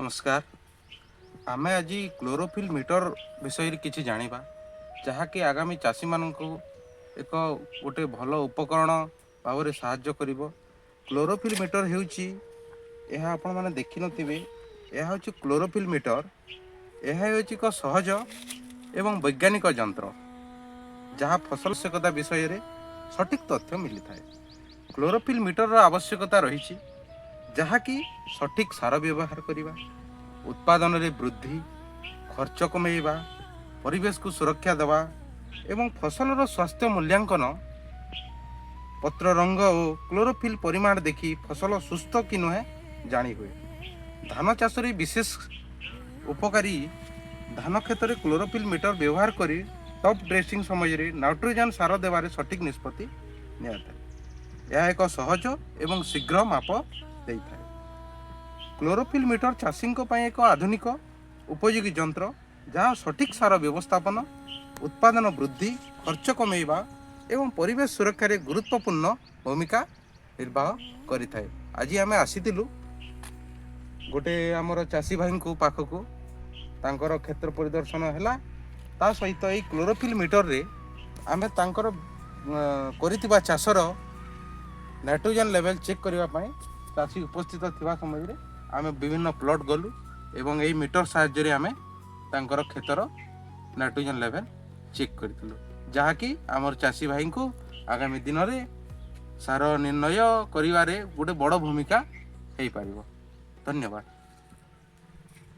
ନମସ୍କାର। ଆମେ ଆଜି କ୍ଲୋରୋଫିଲ୍ ମିଟର ବିଷୟରେ କିଛି ଜାଣିବା, ଯାହାକି ଆଗାମୀ ଚାଷୀମାନଙ୍କୁ ଏକ ଗୋଟେ ଭଲ ଉପକରଣ ଭାବରେ ସାହାଯ୍ୟ କରିବ। କ୍ଲୋରୋଫିଲ୍ ମିଟର ହେଉଛି ଏହା। ଆପଣମାନେ ଦେଖିନଥିବେ, ଏହା ହେଉଛି କ୍ଲୋରୋଫିଲ୍ ମିଟର। ଏହା ହେଉଛି ଏକ ସହଜ ଏବଂ ବୈଜ୍ଞାନିକ ଯନ୍ତ୍ର, ଯାହା ଫସଲ ଆବଶ୍ୟକତା ବିଷୟରେ ସଠିକ୍ ତଥ୍ୟ ମିଳିଥାଏ। କ୍ଲୋରୋଫିଲ୍ ମିଟରର ଆବଶ୍ୟକତା ରହିଛି, ଯାହାକି ସଠିକ୍ ସାର ବ୍ୟବହାର କରିବା, ଉତ୍ପାଦନରେ ବୃଦ୍ଧି, ଖର୍ଚ୍ଚ କମେଇବା, ପରିବେଶକୁ ସୁରକ୍ଷା ଦେବା ଏବଂ ଫସଲର ସ୍ୱାସ୍ଥ୍ୟ ମୂଲ୍ୟାଙ୍କନ। ପତ୍ର ରଙ୍ଗ ଓ କ୍ଲୋରୋଫିଲ୍ ପରିମାଣ ଦେଖି ଫସଲ ସୁସ୍ଥ କି ନୁହେଁ ଜାଣି ହୁଏ। ଧାନ ଚାଷରେ ବିଶେଷ ଉପକାରୀ। ଧାନ କ୍ଷେତରେ କ୍ଲୋରୋଫିଲ୍ ମିଟର ବ୍ୟବହାର କରି ଟପ୍ ଡ୍ରେସିଂ ସମୟରେ ନାଇଟ୍ରୋଜେନ୍ ସାର ଦେବାରେ ସଠିକ୍ ନିଷ୍ପତ୍ତି ନିଆଥାଏ। ଏହା ଏକ ସହଜ ଏବଂ ଶୀଘ୍ର ମାପ ଦେଇଥାଏ। କ୍ଲୋରୋଫିଲ୍ ମିଟର ଚାଷୀଙ୍କ ପାଇଁ ଏକ ଆଧୁନିକ ଉପଯୋଗୀ ଯନ୍ତ୍ର, ଯାହା ସଠିକ୍ ସାର ବ୍ୟବସ୍ଥାପନ, ଉତ୍ପାଦନ ବୃଦ୍ଧି, ଖର୍ଚ୍ଚ କମେଇବା ଏବଂ ପରିବେଶ ସୁରକ୍ଷାରେ ଗୁରୁତ୍ୱପୂର୍ଣ୍ଣ ଭୂମିକା ନିର୍ବାହ କରିଥାଏ। ଆଜି ଆମେ ଆସିଥିଲୁ ଗୋଟେ ଆମର ଚାଷୀ ଭାଇଙ୍କୁ ପାଖକୁ। ତାଙ୍କର କ୍ଷେତ୍ର ପରିଦର୍ଶନ ହେଲା। ତା ସହିତ ଏଇ କ୍ଲୋରୋଫିଲ୍ ମିଟରରେ ଆମେ ତାଙ୍କର କରିଥିବା ଚାଷର ନାଇଟ୍ରୋଜେନ୍ ଲେଭେଲ୍ ଚେକ୍ କରିବା ପାଇଁ ଚାଷୀ ଉପସ୍ଥିତ ଥିବା ସମୟରେ ଆମେ ବିଭିନ୍ନ ପ୍ଲଟ୍ ଗଲୁ ଏବଂ ଏଇ ମିଟର ସାହାଯ୍ୟରେ ଆମେ ତାଙ୍କର କ୍ଷେତର ନାଇଟ୍ରୋଜେନ୍ ଲେଭେଲ୍ ଚେକ୍ କରିଥିଲୁ, ଯାହାକି ଆମର ଚାଷୀ ଭାଇଙ୍କୁ ଆଗାମୀ ଦିନରେ ସାର ନିର୍ଣ୍ଣୟ କରିବାରେ ଗୋଟେ ବଡ଼ ଭୂମିକା ହେଇପାରିବ। ଧନ୍ୟବାଦ।